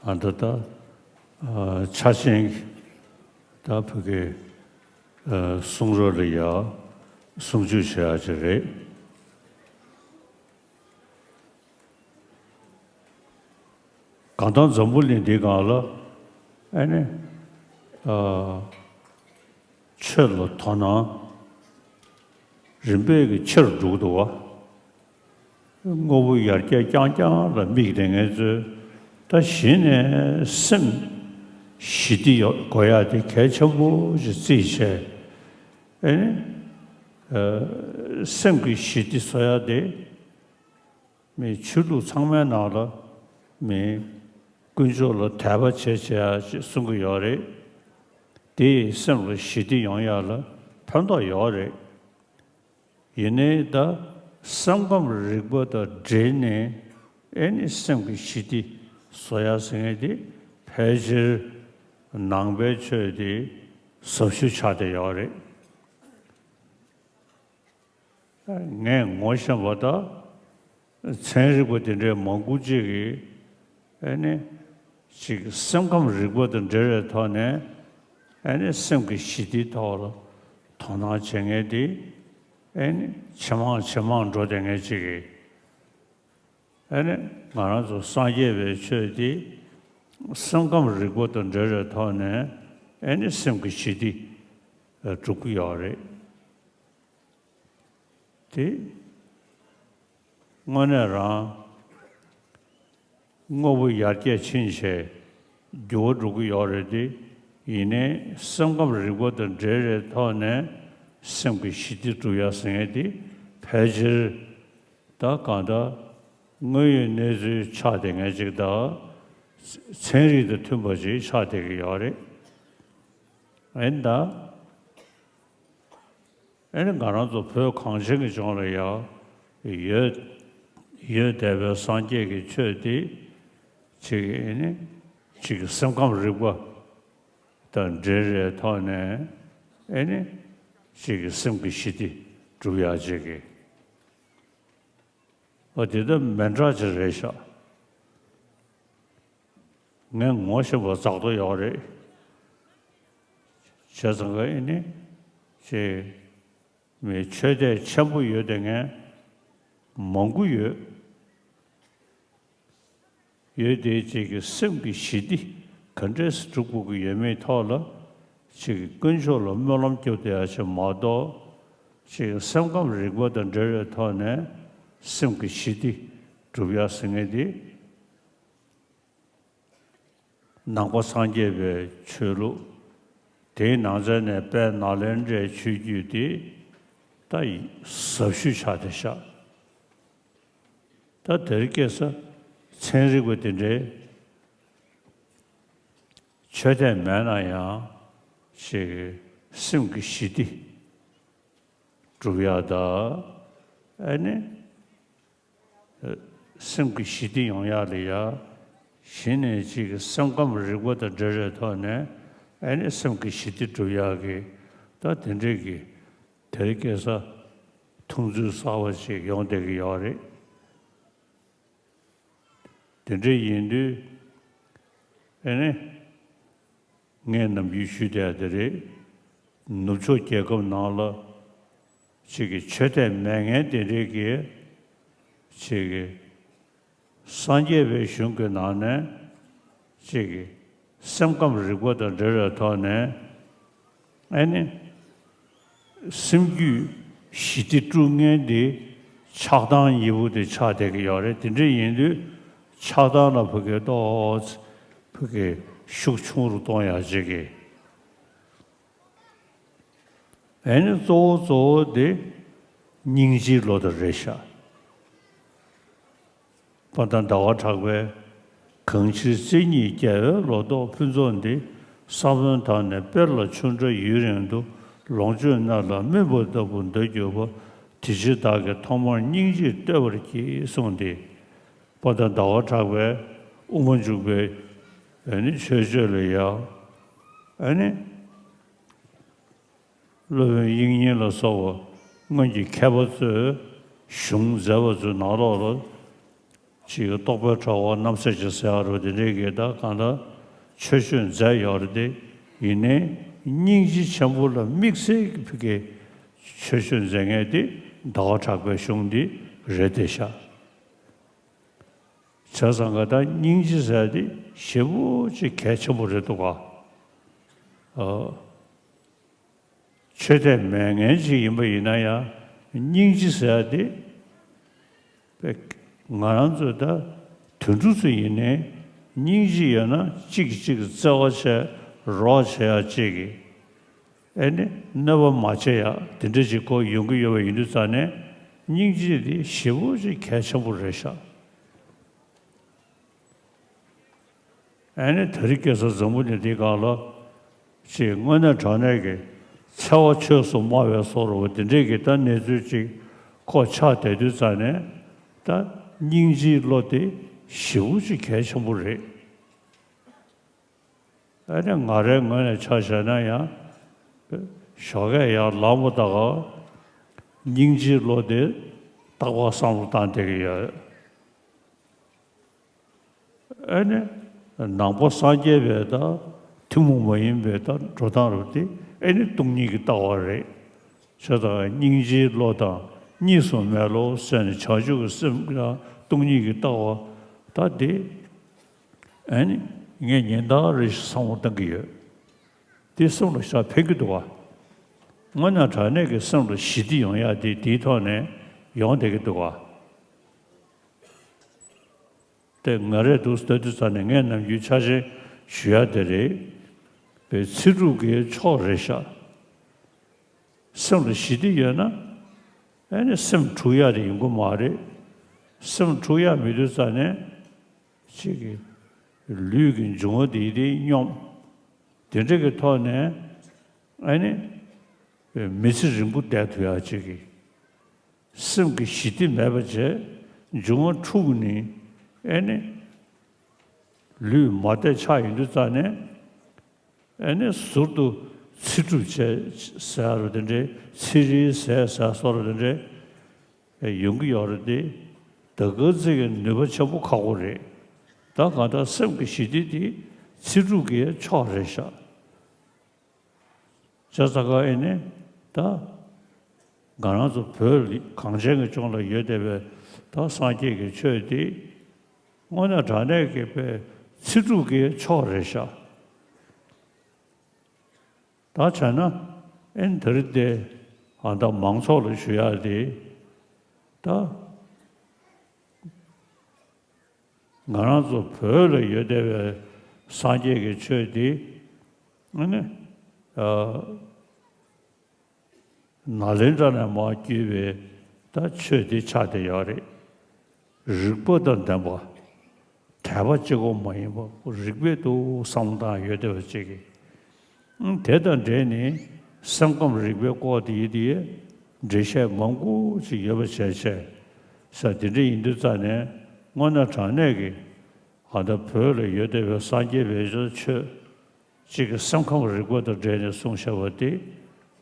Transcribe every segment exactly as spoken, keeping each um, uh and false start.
ཨ་ད་ད་ཨ་ཆ་ཆེན་ད་བོད་ཀྱི་ཨ་གསུང་རབ་ལ་ཡ་གསུང་ཆོས་བྱེད་ཡ་ཅིག་རེད། གང་ལྟར་འཛམ་བུ་གླིང་འདིའི་སྒང་ལ་ཨ་ནི་ཨ་ཆོས་ལ་དོ་སྣང་རིམ་པས་ཀྱི་ཆེར་འགྲོ་གི་འདུག་བ། དངོས་པོ་ཡར་རྒྱས་རྐྱང་རྐྱང་ལ་དམིགས་བསྡད་མཁན་ཚོས་ད་གཞི་ནས་སེམས་ཞི་བདེ་ཡོད་དགོས་ཡ་དེ་གལ་ཆེན་པོ་ཞིག་བརྩིས་བྱས། ཨེ་ནི་ཨ་སེམས་ཀྱི་ཞི་བདེ་བཟོ་ཡ་དེ་མི་ཆོས་ལུགས་ཚང་མའི་ནང་ལ་མི་དཀོན་མཆོག་ལ་དད་པ་བྱེད་བྱེད་ཡ་ཞེས་གསུང་གི་ཡོད་རེད། དེ་ཡིས་སེམས་ལ་ཞི་བདེ་ཡོང་ཡ་ལ་ཕན་ཐོགས་ཡོད་རེད། ཡིན་ནའི་ད་སེམས་ཁམས་རིག་པ་དང་འབྲེལ་ནས་ཨེ་ནི་སེམས་ཀྱི་ཞི་བདེ་བཟོ་ཡ་ཟེར་མཁན་དེ་ཕལ་ཆེར་ནང་པའི་ཆོས་དེ་ཟབ་ཤོས་ཆགས་བསྡད་ཡོད་རེད། ངས་ངོ་ཤེས་པ་ད་ཚན་རིག་པ་དེ་འདྲའི་མང་པོ་ཅིག་གིས་ཨེ་ནི་ཅིག་སེམས་ཁམས་རིག་པ་དང་འབྲེལ་བའི་ཐོག་ནས་ཨེ་ནི་སེམས་ཀྱི་ཞི་བདེའི་ཐོག་ལ་དོ་སྣང་བྱེད་མཁན་དེ་ཨེ་ནི་ཇེ་མང་ཇེ་མང་འགྲོ་བསྡད་མཁན་ཅིག་གིས། ཨེ་ནི་ང་རང་ཚོ་སངས་རྒྱས་པའི་ཆོས་འདི་སེམས་ཁམས་རིག་པ་དང་འབྲེལ་བའི་ཐོག་ནས་ཨེ་ནི་སེམས་ཀྱི་ཞི་བདེ་སྒྲུབ་ཀྱི་ཡོད་རེད། དེ་དངོས་གནས་རང་དངོས་པོ་ཡར་རྒྱས་ཕྱིན་བྱས་འགྱུར་བ་འགྲོ་གི་ཡོད་རེད་དེ། ཡིན་ནའི་སེམས་ཁམས་རིག་པ་དང་འབྲེལ་བའི་ཐོག་ནས་སེམས་ཀྱི་ཞི་བདེ་སྒྲུབ་ཡ་ཟེར་མཁན་དེ་ཕལ་ཆེར་ད་གང་ལྟར་དངོས་ཡོད་གནས་ཚུལ་ཆགས་བསྡད་མཁན་ཅིག་དང་། ཚན་རིག་དང་མཐུན་པ་ཅིག་ཆགས་བསྡད་ཀྱི་ཡོད་རེད། ཨེ་ནི་ད། ཨེ་ནི་ང་རང་ཚོ་བོད་གངས་ཅན་གྱི་ལྗོངས་ལ་ཡང་ཡོད་ཡོད་བསྡད་པའི་སངས་རྒྱས་ཀྱི་ཆོས་འདི་ཅིག་ཨེ་ནི་ཅིག་སེམས་ཁམས་རིག་པ་དང་འབྲེལ་བའི་ཐོག་ནས་ཨེ་ནི་ཅིག་སེམས་ཀྱི་ཞི་བདེ་སྒྲུབ་ཡག་ཅིག་གི་ཨོ་དེ་ལྟ་མི་འདྲ་ཅིག་རེད་ཤག་ངས་ངོ་ཤེས་པ་རྫག་ཏོ་ཡོད་རེད། བྱས་ཙང་ཀ་ཨེ་ནི་ཅིག་མི་ཆོས་དད་ཆེན་པོ་ཡོད་དེ་ངས་མང་པོ་ཡོད། ཡོད་དེ་ཅིག་གི་སེམས་ཀྱི་ཞི་བདེ་ག་འདྲས་སྒྲུབ་དགོས་ཀྱི་ཡོད་མེད་ཐོག་ལ་ཅིག་གི་དཀོན་མཆོག་ལ་སྨོན་ལམ་རྒྱབ་བསྡད་ཡ་ཅིག་མ་གཏོགས་ཅིག་སེམས་ཁམས་རིག་པ་དང་འབྲེལ་བའི་ཐོག་ནས་སེམས་ཀྱི་ཞི་བདེ་སྒྲུབ་ཡ་ཟེར་མཁན་དེ། ནང་པ་སངས་རྒྱས་པའི་ཆོས་ལུགས་དེའི་ནང་ཚན་ནས་དཔལ་ནཱ་ལེནྡྲའི་ཆོས་བརྒྱུད་དེ་ད་ཟབ་ཤོས་ཆགས་བསྡད་ཤག་ད་དེར་སྐྱེས་ས་ཚན་རིག་པ་དེ་འདྲའི་ཆོས་དད་མེད་ན་ཡང་ཞིག་སེམས་ཀྱི་ཞི་བདེ་སྒྲུབ་ཡག་ད་ཨ་ནི། སེམས་ཀྱི་ཞི་བདེ་ཡོང་ཡག་ལ་ཡ། གཞི་ནས་ཅིག་གི་སེམས་ཁམས་རིག་པ་དང་འབྲེལ་བའི་ཐོག་ནས་ཨ་ནི་སེམས་ཀྱི་ཞི་བདེ་སྒྲུབ་ཡག་གི་ད་དེ་འདྲས་ཀྱི་དེར་སྐྱེས་ས་མཐོང་ཚུལ་གསར་བ་ཅིག་ཡོང་བསྡད་ཀྱི་ཡོད་རེད། དེ་འདྲས་ཡིན་དུས་ཨ་ནི། ངས་ནམ་རྒྱུན་ཞུས་བསྡད་དེ་རེད། ནུབ་ཕྱོགས་རྒྱལ་ཁབ་ནང་ལ་ཅིག་གི་ཆོས་དད་མེད་མཁན་དེ་འདྲས་ཀྱི་ཅིག་གི་སངས་རྒྱས་པའི་གཞུང་གི་ནང་ནས་ཅིག་གི་སེམས་ཁམས་རིག་པ་དང་འབྲེལ་བའི་ཐོག་ནས་ཨ་ནི། སེམས་རྒྱུད་ཞི་བདེ་དཀྲུག་མཁན་དེ་ཆགས་སྡང་ཡི་བོ་དེ་ཆགས་བསྡད་ཀྱི་ཡོད་རེད། དེ་འདྲ་ཡིན་དུས་ཆགས་སྡང་ལ་ཕ་གི་ཏོག་ཙམ་ཕ་གི་ཤུགས་ཆུང་རུ་གཏོང་ཡག་ཅིག་གི་ཨེ་ནི་གཙོ་བོ་གཙོ་བོ་དེ་སྙིང་རྗེའི་བློ་དེ་རེད་ཤག་དཔལ་ལྡན་ཟླ་བ་གྲགས་པས། གང་ཕྱིར་བརྩེ་ཉིད་རྒྱལ་བའི་ལོ་ཏོག་ཕུན་ཚོགས་འདི། ས་བོན་དག་ནི་སྤེལ་ལ་ཆུ་འདྲ་ཡུན་རིང་དུ། ལོངས་སྤྱོད་སྣ་ལ་སྨིན་པ་ལྟ་བུ་འདོད་གྱུར་པ། དེ་ཕྱིར་བདག་གིས་ཐོག་མར་སྙིང་རྗེས་བསྟོད་པར་བགྱི་གསུངས་ཏེ། དཔལ་ལྡན་ཟླ་བ་གྲགས་པས་དབུ་མ་འཇུག་པའི་ཨ་ནི་མཆོད་བརྗོད་ལ་ཡང་ཨ་ནི། སློབ་དཔོན་དབྱིག་གཉེན་ལ་སོགས་པ་སྔོན་གྱི་མཁས་པ་ཚོས་གཞུང་མཛད་པ་ཚོའི་ནང་ལོགས་ལ་ ཅིག་རྟོགས་པའི་གྲགས་པ་རྣམ་གསལ་ཅིག་ཟེར་ཡ་རུ་དེ་འདྲའི་གི་ད་གང་ལྟར་ཆོས་སྤྱོད་མཛད་ཡོད་རེད་དེ། ཡིན་ནའི་སྙིང་རྗེ་ཆེན་པོ་ལ་དམིགས་བསལ་གྱི་ཕ་གི་ཆོས་སྤྱོད་མཛད་མཁན་དེ་ཟླ་བ་གྲགས་པའི་གཞུང་འདི་རེད་དེ་ཤག་བྱས་ཙང་ག་ད་སྙིང་རྗེ་ཟེར་དེ་ཞེ་པོ་ཅིག་གལ་ཆེན་པོ་རེད་འདུག་ག་ཨ། ཆོས་དད་མེད་མཁན་ཅིག་ཡིན་པ་ཡིན་ན་ཡང་སྙིང་རྗེ་ཟེར་དེ། ང་རང་ཚོ་ད་དུད་འགྲོ་ཚོ་ཡིན་ནའི་སྙིང་རྗེ་ཡོད་ན་གཅིག་གིས་གཅིག་བརྩེ་བ་བྱས་རོགས་བྱེད་ཡ་གཅིག་གིས། ཨེ་ནི་གནོད་པ་མ་བྱེད་ཡ་དེ་འདྲ་ཅིག་གོ་ཡོང་གི་ཡོད་པ་ཡིན་དུས་ཙང་ནས་སྙིང་རྗེ་དེ་ཞེ་པོ་ཅིག་གལ་ཆེན་པོ་རེད་ཤག་ཨེ་ནི་དེ་རིང་ཁ་སང་འཛམ་བུ་གླིང་འདིའི་སྒང་ལ་ཅིག་དངོས་གནས་དྲང་གནས་ཀྱི་འཚེ་བ་ཆོས་སུ་སྨྲ་བའི་བཟོ་འདྲ་བོ་དེ་འདྲས་ཀྱི་ད་གནས་ཚུལ་ཅིག་ཁོ་ཆགས་བསྡད་དུས་ཙང་ནས་ད་སྙིང་རྗེའི་བློ་དེ་ཞེ་པོ་ཅིག་གལ་ཆེན་པོ་རེད། ཨ་ནི་ང་རའི་ངོས་ནས་ཆ་བཞག་ན་ཡང་ཞོགས་ཀས་ཡར་ལངས་པ་ད་ག་སྙིང་རྗེའི་བློ་དེ་རྟག་པར་བསམ་བློ་བཏང་བསྡད་ཀྱི་ཡོད། ཨ་ནི་ནང་པ་སངས་རྒྱས་པའི་ད་ཐུན་མོང་མ་ཡིན་པའི་ད་འགྲོ་སྟངས་རུ་དེ་ཨ་ནི་སྟོང་ཉིད་ཀྱི་ལྟ་བ་རེད། བྱས་ཙང་སྙིང་རྗེའི་བློ་དང་གཉིས་སུ་མེད་བློ་ཟེར་ནས་བྱང་ཆུབ་ཀྱི་སེམས་ཀྱང་སྟོང་ཉིད་ཀྱི་ལྟ་བ་ད་དེ་ཨ་ནི་ངས་ཉིན་ལྟར་རེ་བསམ་བློ་གཏོང་གི་ཡོད། དེ་སེམས་ལ་ཞེ་དྲག་ཕན་གྱི་འདུག་བ། དངོས་གནས་དྲང་གནས་ཀྱི་སེམས་ལ་ཞི་བདེ་ཡོང་ཡ་དེ་དེའི་ཐོག་ནས་ཡོང་བསྡད་ཀྱི་འདུག་བ། དེ་ང་རས་འདུག་ལྟ་དུས་ཙམ་ནས་ངས་ནམ་རྒྱུན་ཆ་ཤས་ཞུ་ཡ་དེ་རེད། པའི་ཚེ་སྒྲུབ་ཀྱི་མཆོག་རེད་ཤག་སེམས་ལ་ཞི་བདེ་ཡོད་ན་ཨ་ནི་སེམས་འཁྲུག་ཡ་དེ་ཡོང་གི་མ་རེད། སེམས་འཁྲུག་ཡ་མེད་དུས་ཙམ་ནས་ཅིག་གི་ལུས་ཀྱི་འབྱུང་བ་དེ་དེ་སྙོམས། དེ་འདྲ་གི་ཐོག་ནས་ཨ་ནི་མི་ཚེ་རིང་པོ་བསྡད་ཐུབ་ཡ་ཅིག་གི་སེམས་ཀྱི་ཞི་བདེ་མེད་པ་བྱས། འབྱུང་བ་འཁྲུགས་ནས་ཨེ་ནི་ལུས་མ་བདེ་ཆགས་ཡོང་དུས་ཙམ་ནས་ཨེ་ནི་ཟུར་དུ་ཚེ་སྒྲུབ་བྱས་ཟེར་རོ་དེ་འདྲའི་ཚེ་རིལ་ཟས་ཟ་སོགས་རོ་དེ་འདྲའི་ཡོང་གི་ཡོད་རེད་དེ། ད་ག་ཚོད་ཀྱི་ནུས་པ་ཆེན་པོ་ཁག་པོ་རེད། ད་གང་ལྟར་སེམས་ཀྱི་ཞི་བདེ་དེ་ཚེ་སྒྲུབ་ཀྱི་མཆོག་རེད་ཤག་བྱས་ཙང་ཀ་ཨེ་ནི་ད་ང་རང་ཚོ་བོད་གངས་ཅན་གྱི་ལྗོངས་ལ་ཡོད་བསྡད་པའི་ད་སངས་རྒྱས་ཀྱི་ཆོས་འདི་དངོས་གནས་དྲང་གནས་ཀྱི་པའི་ཚེ་སྒྲུབ་ཀྱི་མཆོག་རེད་ཤག་ད་བྱས་ན་ཨེ་ནི་དེ་རིང་འདི་ཨ་ད་མང་ཚོགས་ལ་ཞུ་ཡག་འདི་ད། ང་རང་ཚོ་བོད་ལ་ཡོད་བསྡད་པའི་སངས་རྒྱས་ཀྱི་ཆོས་འདི་ཨ་ནི་ཨ་ནཱ་ལེནྡྲ་ནས་མར་བརྒྱུད་པའི་ད་ཆོས་འདི་ཆགས་བསྡད་ཡོད་རེད། རིགས་པ་དང་ལྡན་པ། དད་པ་གཅིག་པོ་མ་ཡིན་པ་རིགས་པས་འདུག་བསམ་བློ་བཏང་ཡོད་བསྡད་པ་ཅིག་གིས། དེ་དང་འབྲེལ་ནས་སེམས་ཁམས་རིག་པའི་སྐོར་དེ་ཡི་དེ་འགྲེལ་བཤད་མང་པོ་ཅིག་ཡོད་པ་བྱས་བྱས་ས་དེ་འདྲ་ཡིན་དུས་ཙང་ནས་དངོས་གནས་དྲང་གནས་ཀྱི་ཨ་ད་བོད་ལ་ཡོད་བསྡད་པའི་སངས་རྒྱས་བེད་སྤྱོད་ཆོས་གཅིག་གི་སེམས་ཁམས་རིག་པ་དང་འབྲེལ་ནས་གསུངས་བཞག་པ་དེ་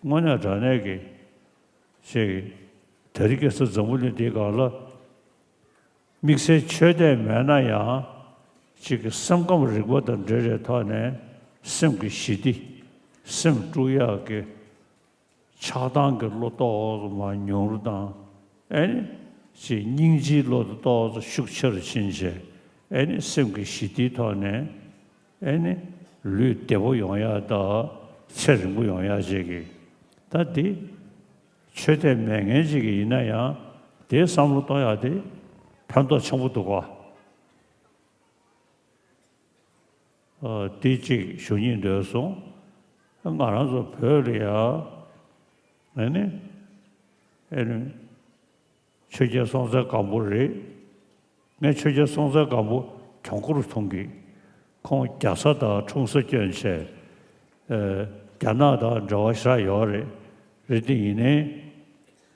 དངོས་གནས་དྲང་གནས་ཀྱི་ཅིག་དེ་རིང་ཁ་སང་འཛམ་བུ་གླིང་འདིའི་སྒང་ལ། དམིགས་བསལ་ཆོས་དད་མེད་ན་ཡང་གཅིག་གི་སེམས་ཁམས་རིག་པ་དང་འབྲེལ་བའི་ཐོག་ནས་སེམས་ཀྱི་ཞི་བདེ། སེམས་དཀྲུག་ཡག་གི་ཆགས་སྡང་གི་བློ་ཏོག་ཙམ་མར་ཉུང་རུ་དང་། ཨེ་ནི་ཅིག་སྙིང་རྗེའི་བློ་དེ་ཏོག་ཙམ་ཤུགས་ཆེ་རུ་ཕྱིན་བྱས་ཨེ་ནི་སེམས་ཀྱི་ཞི་བདེའི་ཐོག་ནས་ཨེ་ནི་ལུས་བདེ་པོ་ཡོང་ཡག་དང་ཚེ་རིང་པོ་ཡོང་ཡག་ཅིག་གི་ད་འདི། ཆོས་དད་མེད་མཁན་ཅིག་ཡིན་ན་ཡང་དེའི་བསམ་བློ་གཏོང་ཡག་དེ་ཕན་ཐོགས་ཆེན་པོ་འདུག་ག་ཨ་དེ་གཅིག་ཞུ་སྙིང་འདོད་སོང་། ང་རང་ཚོ་བོད་ལ་ཡ་ཨ་ནི་ཨ་ནི་ཆོས་རྒྱལ་སྲོང་བཙན་སྒམ་པོ་རེད། ངས་ཆོས་རྒྱལ་སྲོང་བཙན་སྒམ་པོ་གྱོང་ཁུར་མཐོང་གི། ཁོང་རྒྱ་བཟའ་དང་འཁྲུངས་ས་སྐྱོན་བྱས། ཨེ། རྒྱ་ནག་དང་འབྲེལ་བ་ཞེ་དྲག་ཡོད་རེད། རེད་དེ་ཡིན་ནའི།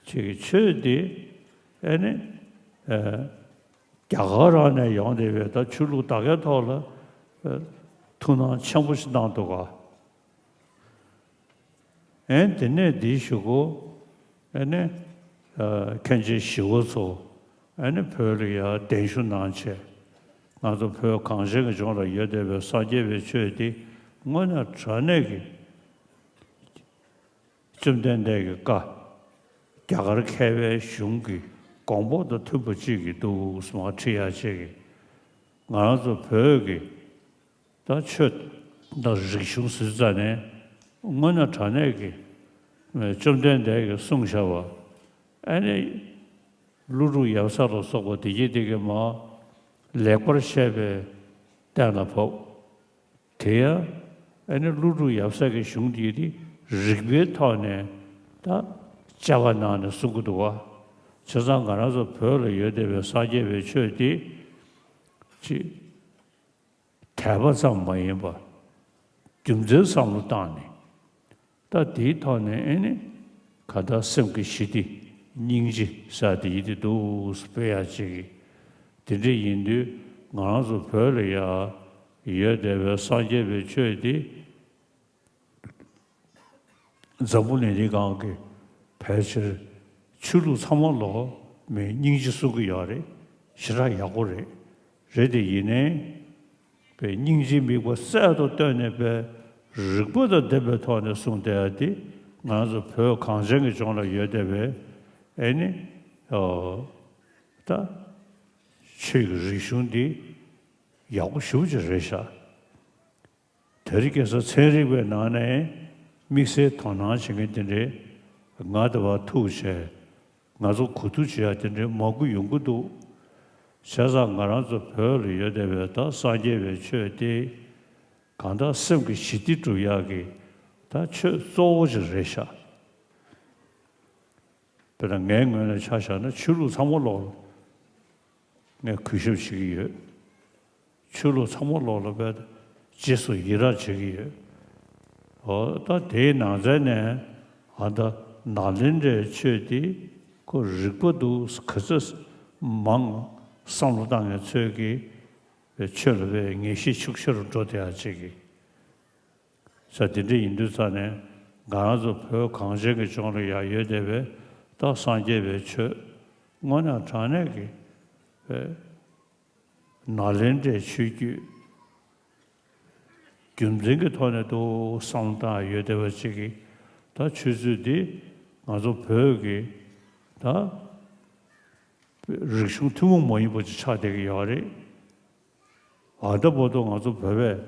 ཅིག་ཆོས་འདི་ཨེ་ནི་ཨེ། རྒྱ་གར་རང་ནས་ཡོང་བསྡད་པའི་ད་ཆོས་ལུགས་ད་གའི་ཐོག་ལ་ཨེ། ཐུགས་སྣང་ཆེན་པོ་ཞིག་གནང་འདུག་ག་ཨེ་དེ་ནས་འདི་ཞུ་གོ་ཨེ་ནས་ཨ་མཁན་ཆེན་ཞི་བ་འཚོ། ཨ་ནི་བོད་ལ་ཡར་གདན་ཞུ་གནང་བྱས། ང་ཚོ་བོད་གངས་ཅན་གྱི་ལྗོངས་ལ་ཡོད་བསྡད་པའི་སངས་རྒྱས་པའི་ཆོས་འདི་དངོས་གནས་དྲང་གནས་ཀྱི་བཅོམ་ལྡན་འདས་ཀྱི་བཀའ། རྒྱ་གར་མཁས་པའི་གཞུང་གི་དགོངས་པ་དང་མཐུན་པ་ཅིག་གི་འདུག་སེ་མར་ཁྲིད་ཡ་ཅིག་གི། ང་རང་ཚོ་བོད་ཀྱི་ད་ཆོས་དང་རིག་གཞུང་ཟེར་ཙ་ནས་དངོས་གནས་དྲང་གནས་ཀྱི་བཅོམ་ལྡན་འདས་ཀྱིས་གསུངས་བཞག་པ། ཨ་ནི་ཀླུ་སྒྲུབ་ཡབ་སྲས་ལ་སོགས་པ་དེ་གྱད་དེ་གྱད་མར་ལེགས་པར་བཤད་པའི་གཏན་ལ་ཕབ། དེ་ཡང་ཨ་ནི་ཀླུ་སྒྲུབ་ཡབ་སྲས་ཀྱི་གཞུང་འདི་ནི་རིགས་པའི་ཐོག་ནས་ད་དཔྱད་པ་གནང་ནས་གསུང་གི་འདུག་བ། བྱས་ཙང་ང་རང་ཚོ་བོད་ལ་ཡོད་བསྡད་པའི་སངས་རྒྱས་པའི་ཆོས་འདི་ཅིག་དད་པ་ཙམ་མ་ཡིན་པར་རྒྱུ་མཚན་བསམ་བློ་བཏང་ནས། ད་དེའི་ཐོག་ནས་ཨེ་ནི་གང་ལྟར་སེམས་ཀྱི་ཞི་བདེ་སྙིང་རྗེ་ཟེར་དེ་ཡི་དེ་འདུག་སེ་སྤེལ་ཡ་ཅིག་གི། དེ་འདྲ་ཡིན་དུས་ང་རང་ཚོ་བོད་ལ་ཡ་ཡོད་བསྡད་པའི་སངས་རྒྱས་པའི་ཆོས་འདི་འཛམ་བུ་གླིང་འདིའི་སྒང་གི་ཕལ་ཆེར་ཆོས་ལུགས་ཚང་མ་ལོག་མི་སྙིང་རྗེ་གསུང་གི་ཡོད་རེད། ཞེ་དྲག་ཡག་པོ་རེད། རེད་དེ་ཡིན་ནའི། པའི་སྙིང་རྗེའི་དམིགས་པ་གསལ་དུ་བཏོན་ནས་པའི་རིགས་པ་དང་ལྡན་པའི་ཐོག་ནས་གསུངས་བསྡད་ཡ་དེ་ང་ཚོ་བོད་གངས་ཅན་གྱི་ལྗོངས་ལ་ཡོད་བསྡད་པའི་ཨེ་ནི་ཨོ་ད་ཆོས་ཀྱི་རིག་གཞུང་འདི་ཡག་པོ་ཞེ་པོ་ཅིག་རེད་ཤག་དེ་རིང་ཁ་སང་ཚན་རིག་པའི་ནང་ནས་དམིགས་བསལ་དོ་སྣང་བྱེད་མཁན་དེ་འདྲས་ང་དང་བར་ཐུག་བྱས། ང་ཚོ་གོ་བསྡུར་བྱེད་ཡ་དེ་འདྲའི་མང་པོ་ཡོང་གི་འདུག་བྱས་ཙང་ང་རང་ཚོ་བོད་ལ་ཡོད་བསྡད་པའི་ད་སངས་རྒྱས་པའི་ཆོས་དེ་གང་ལྟར་སེམས་ཀྱི་ཞི་བདེ་སྒྲུབ་ཡག་གི་ད་ཆོས་གཙོ་བོ་ཞིག་རེད་ཤག་དཔེར་ན་ངའི་ངོས་ནས་ཆ་བཞག་ན་ཆོས་ལུགས་ཚང་མ་ལོག་ལ་ངས་གུས་ཞབས་བྱེད་ཀྱི་ཡོད། ཆོས་ལུགས་ཚང་མ་ལོག་ལ་བས་རྗེས་སུ་ཡི་རང་བྱེད་ཀྱི་ཡོད། འོ་ད་དེའི་ནང་ཚན་ནས་ཨ་ད་ནཱ་ལེནྡྲའི་ཆོས་དེ་ཁོ་རིག་པ་འདུག་ག་ཚོད་མང་བསམ་བློ་བཏང་མཁན་ཚོས་ཀྱི་ཆོས་ལ་བས་ངེས་ཤེས་ཤུགས་ཆེ་རུ་འགྲོ་བསྡད་ཡ་ཅིག་གི་ས་དེ་འདྲ་ཡིན་དུས་ཙང་ནས་ང་རང་ཚོ་བོད་གངས་ཅན་གྱི་ལྗོངས་ལ་ཡང་ཡོད་བསྡད་པའི་ད་སངས་རྒྱས་པའི་ཆོས་དངོས་གནས་དྲང་གནས་ཀྱི་ནཱ་ལེནྡྲའི་ཆོས་བརྒྱུད་རྒྱུ་མཚན་གྱི་ཐོག་ནས་ཏོག་བསམ་བློ་བཏང་ཡོད་བསྡད་པ་ཅིག་གིས་ད་ཆོས་ཚུལ་འདི་ང་ཚོ་བོད་ཀྱི་ད་རིག་གཞུང་ཐུན་མོང་མ་ཡིན་པ་ཅིག་ཆགས་བསྡད་ཀྱི་ཡོད་རེད། ཨ་ད་བར་དུ་ང་ཚོ་བོད་པས་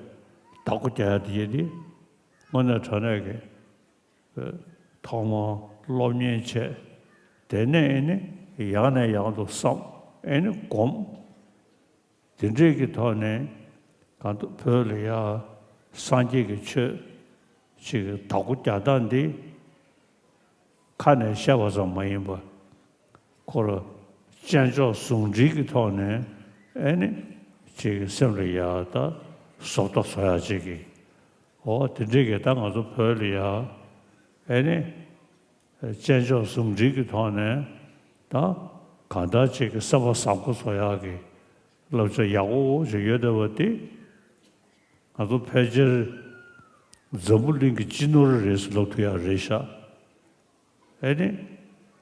བདག་པོ་རྒྱག་ཡ་དེ་ཡིན་ཏེ། དངོས་གནས་དྲང་གནས་ཀྱི་ཐོག་མར་སློབ་གཉེར་བྱས། དེ་ནས་ཨེ་ནི་ཡང་ནས་ཡང་དུ་བསམ། ཨེ་ནི་སྒོམ། དེ་འདྲས་ཀྱི་ཐོག་ནས་གང་ལྟར་བོད་ལ་ཡ་སངས་རྒྱས་ཀྱི་ཆོས་ཅིག་བདག་པོ་རྒྱག་སྟངས་འདི་ཁ་ནས་བཤད་པ་ཙམ་མ་ཡིན་པར། ཁོ་རང་དཔྱད་འཇོག་ཟུང་འབྲེལ་གྱི་ཐོག་ནས་ཨེ་ནི་ཅིག་སེམས་ལ་ཡ་ད་བཟོ་ལྟ་བཟོ་ཡ་ཅིག་གི། འོ་དེ་འདྲས་ཀྱི་ད་ང་ཚོ་བོད་ལ་ཡ་ཨེ་ནི་དཔྱད་འཇོག་ཟུང་འབྲེལ་གྱི་ཐོག་ནས་ད་གང་ལྟར་ཅིག་གི་བསམ་པ་བཟང་པོ་བཟོ་ཡག་གི་བསླབ་བྱ་ཡག་པོ་ཅིག་ཡོད་བསྡད་པ་དེ། ང་ཚོ་ཕལ་ཆེར་འཛམ་བུ་གླིང་གི་སྤྱི་ནོར་རེད་ཟེར་ལབ་ཐུབ་ཡག་རེད་ཤག་ཨེ་ནི།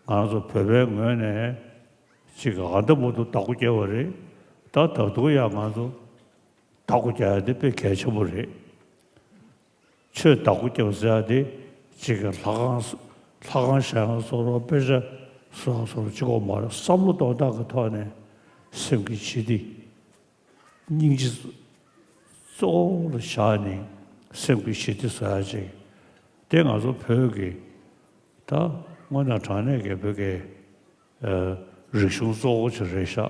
ང་ཚོ་བོད་པའི་ངོས་ནས་ཅིག་ཨ་ད་མ་གཏོགས་བདག་པོ་རྒྱག་པ་རེད། ད་ད་དུང་ཡང་ང་ཚོ་བདག་པོ་རྒྱག་ཡ་དེ་དཔེ་གལ་ཆེན་པོ་རེད། ཆོས་བདག་པོ་རྒྱག་ཟེར་ཡ་དེ་ཅིག་ལྷ་ཁང་ལྷ་ཁང་བཞེངས་ཡ་བཟོ་འདྲ་དཔེ་ཆ་བཟོ་ཡ་བཟོ་འདྲ་ཅིག་གོ་མ་རེད། བསམ་བློ་གཏོང་སྟངས་ཀྱི་ཐོག་ནས་སེམས་ཀྱི་ཞི་བདེ། སྙིང་རྗེ་གཙོ་བོ་ལ་བཞག་ནས་སེམས་ཀྱི་ཞི་བདེ་བཟོ་ཡ་ཅིག་དེ་ང་ཚོ་བོད་ཀྱི་ད་དངོས་གནས་དྲང་གནས་ཀྱི་བོད་ཀྱི་ཨ་རིག་གཞུང་གཙོ་བོ་ཅིག་རེད་ཤག་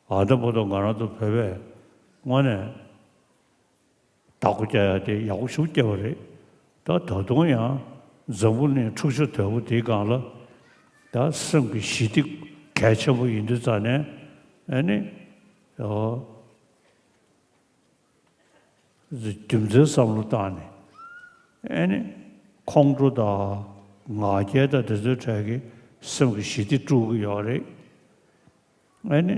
ཨ་ད་བར་དུ་ང་རང་ཚོ་བོད་པས་དངོས་གནས་བདག་པོ་རྒྱག་ཡ་དེ་ཡག་པོ་ཞེ་པོ་རྒྱག་པ་རེད། ད་ད་དུང་ཡང་འཛམ་བུ་གླིང་འཁྲུག་ཆ་དོད་པོ་དེའི་སྒང་ལ་ད་སེམས་ཀྱི་ཞི་བདེ་གལ་ཆེན་པོ་ཡིན་དུས་ཙང་ནས་ཨ་ནི་ཨོ་རྒྱུ་མཚན་བསམ་བློ་བཏང་ནས་ཨ་ནི་ཁོང་ཁྲོ་དང་ང་རྒྱལ་དང་དེ་ཚོའི་གྲས་ཀྱི་སེམས་ཀྱི་ཞི་བདེ་དཀྲུག་གི་ཡོད་རེད། ཨ་ནི།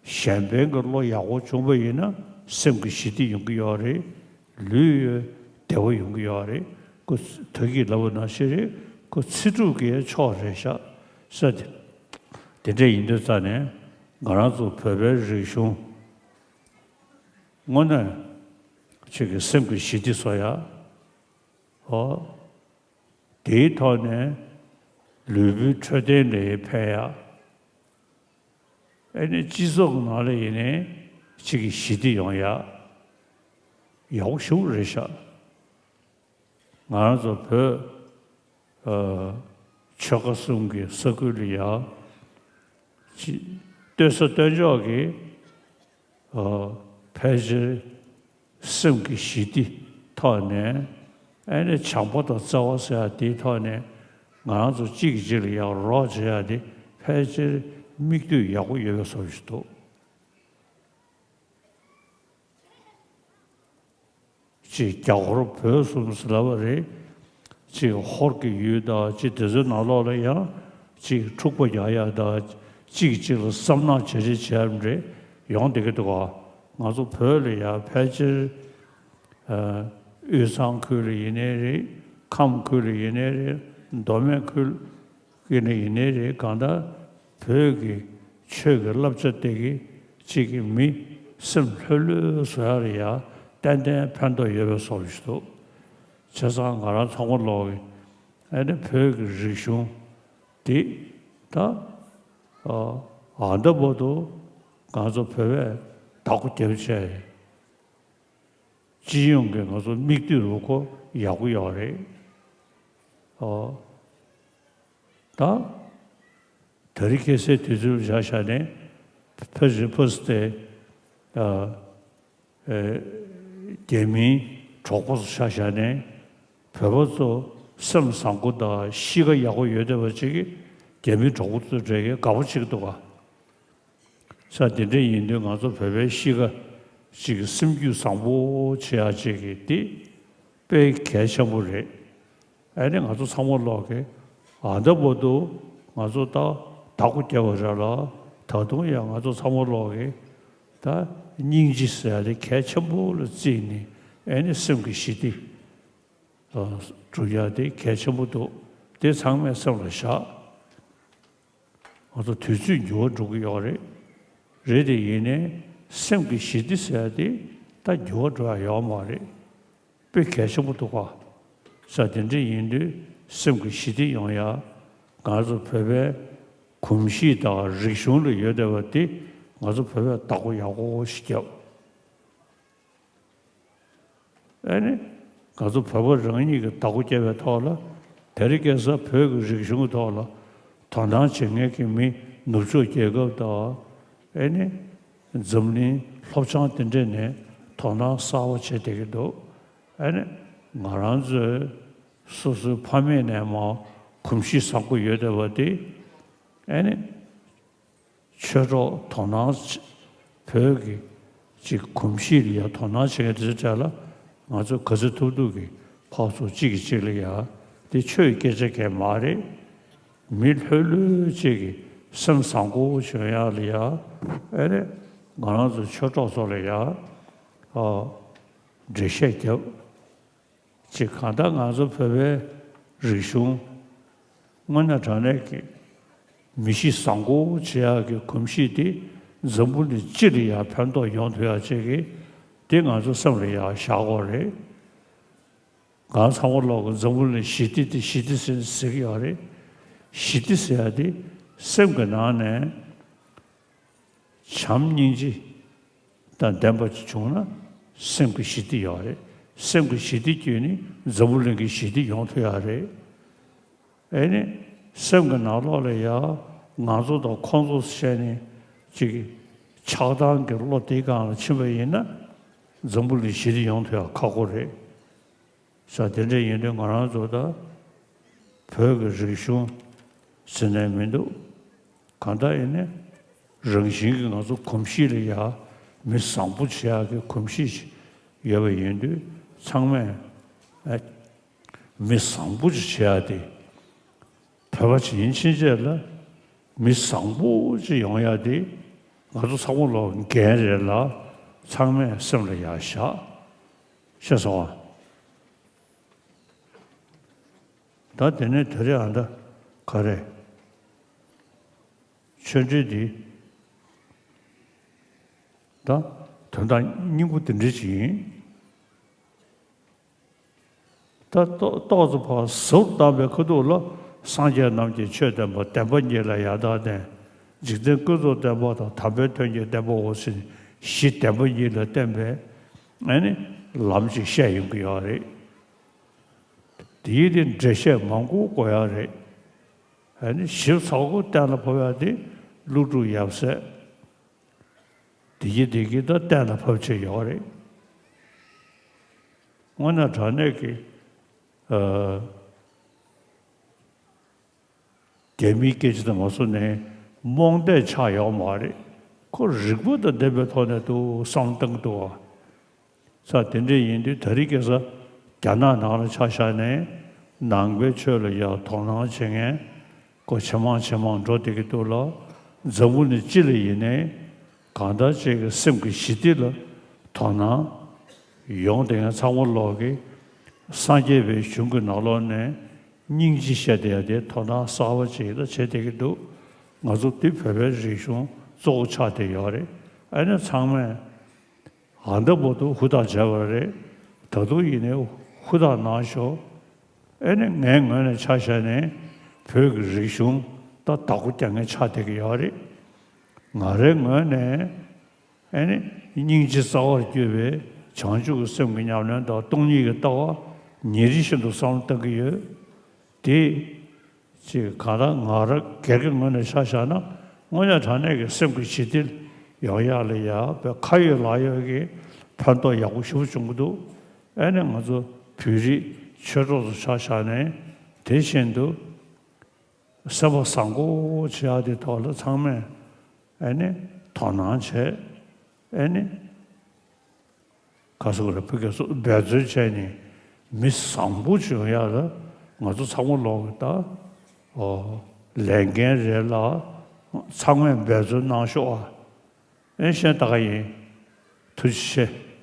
གཞན་ཕན་གྱི་བློ་ཡག་པོ་བྱུང་བ་ཡིན་ན་སེམས་ཀྱི་ཞི་བདེ་ཡོང་གི་ཡོད་རེད། ལུས་ཡོད་བདེ་བ་ཡོང་གི་ཡོད་རེད། ཁོ་ད་གིན་ལབ་པ་ནང་བཞིན་རེད། ཁོ་ཚེ་སྒྲུབ་ཀྱི་མཆོག་རེད་ཤག་ཟེར་ཏེ། དེ་འདྲ་ཡིན་དུས་ཙང་ནས་ང་རང་ཚོ་བོད་པའི་རིག་གཞུང་དངོས་གནས་ཅིག་གི་སེམས་ཀྱི་ཞི་བདེ་བཟོ་ཡ། ཨོ། དེའི་ཐོག་ནས་ལུས་པོའི་འཕྲོད་བསྟེན་ལ་ཕན་ཡ། ཨ་ནི་སྤྱི་ཚོགས་ཀྱི་ནང་ལ་ཡིན་ནའི་ཅིག་གི་ཞི་བདེ་ཡོང་ཡ། ཡག་པོ་ཞེ་པོ་རེད་ཤག་ང་རང་ཚོ་བོད་ཨ་ཆོལ་ཁ་གསུམ་གྱི་ས་ཁུལ་ལ་ཡ་ཅི་སྟོན་ས་སྟོན་ཕྱོགས་ཀྱི་ཨ་ཕལ་ཆེར་སེམས་ཀྱི་ཞི་བདེ་ཐོག་ནས་ཨ་ནི་བྱམས་པ་དང་བརྩེ་བ་ཟེར་ཡ་དེའི་ཐོག་ནས་ང་རང་ཚོ་གཅིག་གིས་གཅིག་ལ་ཡ་རོགས་བྱེད་ཡ་དེ་ཕལ་ཆེར་མིག་ལྟོས་ཡག་པོ་ཡོད་པའི་བཟོ་ཞིག་འདུག་ཅིག་རྒྱ་ཧོར་བོད་གསུམ་ཟེར་ལབ་པ་རེད། ཅིག་ཧོར་གྱི་ཡུལ་དང་ཅིག་དེ་ཚོའི་ནང་ལོགས་ལ་ཡང་ཅིག་འཁྲུག་པ་རྒྱག་ཡ་དང་གཅིག་གཅིག་ལ་བསམ་ནག་བྱེད་རེས་བྱེད་ཡ་རེད། ཡོང་བསྡད་ཀྱི་འདུག་ག་ང་ཚོ་བོད་ལ་ཡང་ཕལ་ཆེར་ཨ་དབུས་གཙང་ཁུལ་ལ་ཡིན་ནའི་རེད། ཁམས་ཁུལ་ལ་ཡིན་ནའི་རེད། མདོ་སྨད་ཁུལ། ཀྱི་ནི་ཡིན་ནའི་རེད། གང་ལྟར་བོད་ཀྱི་ཆོས་ཀྱི་བསླབ་བྱ་དེ་གི་གཅིག་གི་མི་སེམས་ལྷོད་ལྷོད་བཟོ་ཡ་ལ་ཡ་ཏན་ཏན་ཕན་ཐོགས་ཡོད་པའི་བཟོ་ཞིག་འདུག་བྱས་ཙང་ང་རང་ཚང་མ་ལོག་གི་ཨ་ནི་བོད་ཀྱི་རིག་གཞུང་འདི་ད་ཨ་ད་བར་དུ་ང་ཚོ་བོད་པས་བདག་པོ་རྒྱབ་བྱས། སྤྱི་ཡོངས་ཀྱི་ང་ཚོ་མིག་ལྟོས་རུ་ཁོ་ཡག་པོ་ཡོད་རེད། ཨོ། ད། དེ་རིང་ཁ་སང་དུས་ཚོད་བཞག་བཞག་ནས་ཕ་རི་ཕུ་སྟེ་ཨ་ཨེ་རྒྱ་མིའི་གྲོགས་པོ་ཆགས་བཞག་ནས་བོད་པ་ཚོ་སེམས་བཟང་པོ་དང་གཤིས་ཀ་ཡག་པོ་ཡོད་བསྡད་པ་ཅིག་གིས་རྒྱ་མིའི་གྲོགས་པོ་ཚོ་འདྲ་གི་དགའ་པོ་བྱེད་ཀྱི་འདུག་ག་ས་དེ་འདྲ་ཡིན་དུས་ང་ཚོ་བོད་པའི་གཤིས་ཀ་ཅིག་གི་སེམས་རྒྱུད་བཟང་པོ་བྱེད་ཡག་ཅིག་གི་དེ་དཔེ་གལ་ཆེན་པོ་རེད། ཨ་ནི་ང་ཚོ་ཚང་མ་ལོག་གི་ཨ་ད་བར་དུ་ང་ཚོ་ད་བདག་པོ་རྒྱབ་པ་རེད་ལ། ད་དུང་ཡང་ང་ཚོ་ཚང་མ་ལོག་གི་ད་སྙིང་རྗེ་ཟེར་ཡ་དེ་གལ་ཆེན་པོ་ལ་བརྩིས་ནས་ཨ་ནི་སེམས་ཀྱི་ཞི་བདེ་སྒྲུབ་ཡ་དེ་གལ་ཆེན་པོ་འདུག་དེ་ཚང་མས་སེམས་ལ་བཞག་ང་ཚོ་དུས་ཚོད་འགྱུར་བ་འགྲོ་གི་ཡོད་རེད། རེད་དེ་ཡིན་ནའི་སེམས་ཀྱི་ཞི་བདེ་ཟེར་ཡ་དེ་ད་འགྱུར་བ་འགྲོ་ཡ་ཡོད་མ་རེད། དཔེ་གལ་ཆེན་པོ་འདུག་ག་ས་དེ་འདྲ་ཡིན་དུས་སེམས་ཀྱི་ཞི་བདེ་ཡོང་ཡ་ང་ཚོ་བོད་པའི་གོམས་གཤིས་དང་རིག་གཞུང་ལ་ཡོད་བསྡད་པ་དེ་ང་ཚོ་བོད་པས་བདག་པོ་ཡག་པོ་ཞིག་བརྒྱབ། ཨ་ནི་ང་ཚོ་བོད་པ་རང་ཉིད་ཀྱིས་བདག་པོ་བརྒྱབ་པའི་ཐོག་ལ་དེ་རིང་ཁ་སང་བོད་ཀྱི་རིག་གཞུང་གི་ཐོག་ལ་དོ་སྣང་བྱེད་མཁན་གྱི་མི་ནུབ་ཕྱོགས་རྒྱལ་ཁབ་དང་ཨ་ནི་འཛམ་གླིང་ལྷོ་བྱང་དེ་འདྲ་ནས་དོ་སྣང་གསར་པ་བྱེད་བསྡད་ཀྱི་འདུག་ཨ་ནི་ང་རང་ཚོའི་སོ་སོའི་ཕ་མེས་ནས་མར་གོམས་གཤིས་བཟང་པོ་ཡོད་བསྡད་པ་དེ་ཨ་ནི། ཆོས་གྲོགས་དོ་སྣང་བྱེད། བོད་ཀྱི་ཅིག་གོམས་གཤིས་ལ་ཡང་དོ་སྣང་བྱེད་མཁན་དེ་ཚོའི་གྲས་ལ་ང་ཚོས་ག་ཚོད་ཐུབ་ཐུབ་ཀྱིས་ཕར་ཚུར་གཅིག་གིས་གཅིག་ལ་ཡ་དེ་ཆོས་ཀྱི་སྐད་ཆ་གང་མ་རེད། མི་ལྷོད་ལྷོད་ཅིག་གིས་སེམས་བཟང་པོ་བྱུང་ཡག་ལ་ཡ་ཨེ་རེད། ང་རང་ཚོ་ཆོས་གྲོགས་ཚོ་ལ་ཡ་ཨ་འགྲེལ་བཤད་རྒྱབ། ཅིག་གང་ལྟར་ང་ཚོ་བོད་པའི་རིག་གཞུང་དངོས་གནས་དྲང་གནས་ཀྱི་མི་གཤིས་བཟང་པོ་བྱེད་ཡག་གི་གོམས་གཤིས་དེ་འཛམ་བུ་གླིང་སྤྱི་ལ་ཡང་ཕན་ཐོགས་ཡོང་ཐུབ་ཡག་ཅིག་གི་དེ་ང་ཚོ་སེམས་ལ་ཡང་བཞག་དགོས་རེད། ང་ཚང་མ་ལོག་གི་འཛམ་བུ་གླིང་ཞི་བདེ་དེ་ཞི་བདེ་ཟེར་ཟེར་གི་ཡོད་རེད། ཞི་བདེ་ཟེར་ཡག་དེ་སེམས་ཀྱི་ནང་ནས། བྱམས་སྙིང་རྗེ་དང་ལྡན་པ་ཅིག་བྱུང་ན་སེམས་ཀྱི་ཞི་བདེ་ཡོད་རེད། སེམས་ཀྱི་ཞི་བདེ་བརྒྱུད་ནས་འཛམ་བུ་གླིང་གི་ཞི་བདེ་ཡོང་ཐུབ་ཡག་རེད། ཨེ་ནི་སེམས་ཀྱི་ནང་ལོགས་ལ་ཡ་ང་ཚོ་དང་ཁོང་ཚོ་བཤད་ནས་ཅིག་ཆགས་སྡང་གི་བློ་དེའི་སྒང་ལ་ཕྱིན་པ་ཡིན་ན་འཛམ་བུ་གླིང་ཞི་བདེ་ཡོང་ཐུབ་ཡག་ཁག་པོ་རེད། ས་དེ་འདྲ་ཡིན་དུས་ང་རང་ཚོ་ད་བོད་ཀྱི་རིག་གཞུང་ཟེར་ནས་མི་འདུག་གང་ལྟར་ཡིན་ནའི་རང་བཞིན་གྱིས་ང་ཚོ་གོམས་གཤིས་ལ་ཡ་མི་བཟང་པོ་བྱེད་ཡག་གི་གོམས་གཤིས་ཤིག་ཡོད་པ་ཡིན་དུས་ཚང་མས་ཨ་མི་བཟང་པོ་ཅིག་བྱེད་ཡག་དེ། བོད་པ་ཅིག་ཡིན་ཕྱིན་ཆད་ལ་མི་བཟང་པོ་ཅིག་ཡོང་ཡག་དེ་ང་ཚོ་ཚང་མ་ལོག་འགན་རེད་ལ་ཚང་མས་སེམས་ལ་ཡ་བཞག་ཤེས་སོང་ཨ། ད་དེ་ནས་དེ་རིང་ཨ་ད་ག་རེ། ཆོས་འབྲེལ་འདི་ད་དོན་དག་སྙིང་པོ་དེ་འདྲ་ཅིག་ཡིན། ད་ཏོག་ཏོག་ཙམ་ཕར་ཟུར་བཏང་པའི་ཁ་ཐུག་ལ། སངས་རྒྱས་རྣམས་ཀྱི་ཆོས་བསྟན་པ། བདེན་པ་གཉིས་ལ་ཡང་དག་ལྡན། འཇིག་རྟེན་ཀུན་རྫོབ་བསྟན་པ་དང་། དམ་པའི་དོན་གྱི་བསྟན་པའོ་ཟེར། གཞི་བདེན་པ་གཉིས་ལ་བརྟེན་པའི་ཨ་ནི་ལམ་ཅིག་བཤད་ཡོང་གི་ཡོད་རེད། དེའི་དེ་འགྲེལ་བཤད་མང་པོ་དགོས་ཡ་རེད། ཨ་ནི་ཞིབ་ཚགས་པོ་གཏན་ལ་ཕབ་ཡ་དེ་ཀླུ་སྒྲུབ་ཡབ་སྲས། དེ་གི་དེ་གི་ད་གཏན་ལ་ཕབ་བྱས་ཡོད་རེད། དངོས་གནས་དྲང་གནས་ཀྱི་ཨ། རྒྱ་མིའི་སྐད་ཆ་དང་མ་སོང་ནས་རྨོངས་དད་ཆགས་ཡོད་མ་རེད། ཁོ་རིག་པ་དང་ལྡན་པའི་ཐོག་ནས་འདུག་བསམ་བཏང་གི་འདུག་བ། ས་དེ་འདྲ་ཡིན་དུས་ད་རེས་ཁ་སང་རྒྱ་ནག་ནང་ལ་ཆ་བཞག་ནས་ནང་པའི་ཆོས་ལ་ཡང་དོ་སྣང་བྱེད་མཁན་ཁོ་ཇེ་མང་ཇེ་མང་འགྲོ་བསྡད་ཀྱི་འདུག་ལ། འཛམ་བུ་གླིང་སྤྱི་ལ་ཡིན་ནའི་གང་ལྟར་ཅིག་གི་སེམས་ཀྱི་ཞི་བདེ་ལ་དོ་སྣང་ཡོང་བསྡད་མཁན་ཚང་མ་ལོག་གི་སངས་རྒྱས་པའི་གཞུང་གི་ནང་ལོགས་ནས་སྙིང་རྗེ་བཤད་བསྡད་ཡ་དེ་དོ་སྣང་གསར་པ་ཅིག་ལ་བྱེད་བསྡད་ཀྱི་འདུག་ང་ཚོ་འདི་བོད་པའི་རིག་གཞུང་གཙོ་བོ་ཆགས་བསྡད་ཡོད་རེད། ཨ་ནི་ཚང་མས་ཨ་འདྲ་པོ་འདུག་ཧུར་ཐག་བྱས་པ་རེད། ད་དུང་ཡིན་ནའི་ཧུར་ཐག་གནང་ཤོག་ཨ་ནི་ངའི་ངོས་ནས་ཆ་བཞག་ནས་བོད་ཀྱི་རིག་གཞུང་ད་བདག་པོ་རྒྱག་མཁན་ཆགས་བསྡད་ཀྱི་ཡོད་རེད། ང་རའི་ངོས་ནས་ཨ་ནི་སྙིང་རྗེ་རྩ་བར་གྱུར་པའི་བྱང་ཆུབ་ཀྱི་སེམས་ཀྱི་ཉམས་ལེན་དང་སྟོང་ཉིད་ཀྱི་ལྟ་བ་ཉིན་རེ་བཞིན་དུ་བསམ་བློ་བཏང་གི་ཡོད། དེ་ཅིག་གང་ལྟར་ང་རང་སྒེར་གྱི་ངོས་ནས་ཆ་བཞག་ན། དངོས་གནས་དྲང་གནས་ཀྱི་སེམས་ཀྱི་ཞི་བདེ་ཡོང་ཡག་ལ་ཡ་བའི་ཁ་ཡོད་ལག་ཡོད་ཀྱི་ཕན་ཐོགས་ཡག་པོ་ཞེ་པོ་བྱུང་གི་འདུག་ཨ་ནི་ང་ཚོ་བོད་རིགས་ཆོས་གྲོགས་ཚོ་ཆ་བཞག་ནས་དེ་བཞིན་དུ་སེམས་པ་བཟང་པོ་བྱེད་ཡག་དེ་ཐོག་ལ་ཚང་མས་ཨ་ནི་དོ་སྣང་བྱས། ཨ་ནི་ག་ཟེར་དགོས་རེད། ཕ་གི་སོགས་འབད་བརྩོན་བྱས་ནས་མི་བཟང་པོ་བྱུང་ཡག་ལ་ང་ཚོ་ཚང་མ་ལོག་གི་ད་ཨོ་ལས་འགན་རེད་ལ། ཚང་མས་འབད་བརྩོན་གནང་ཤོག་ཨ། ཨེ་གཞན་ད་ག་ཡིན། ཐུགས་རྗེ་ཆེ།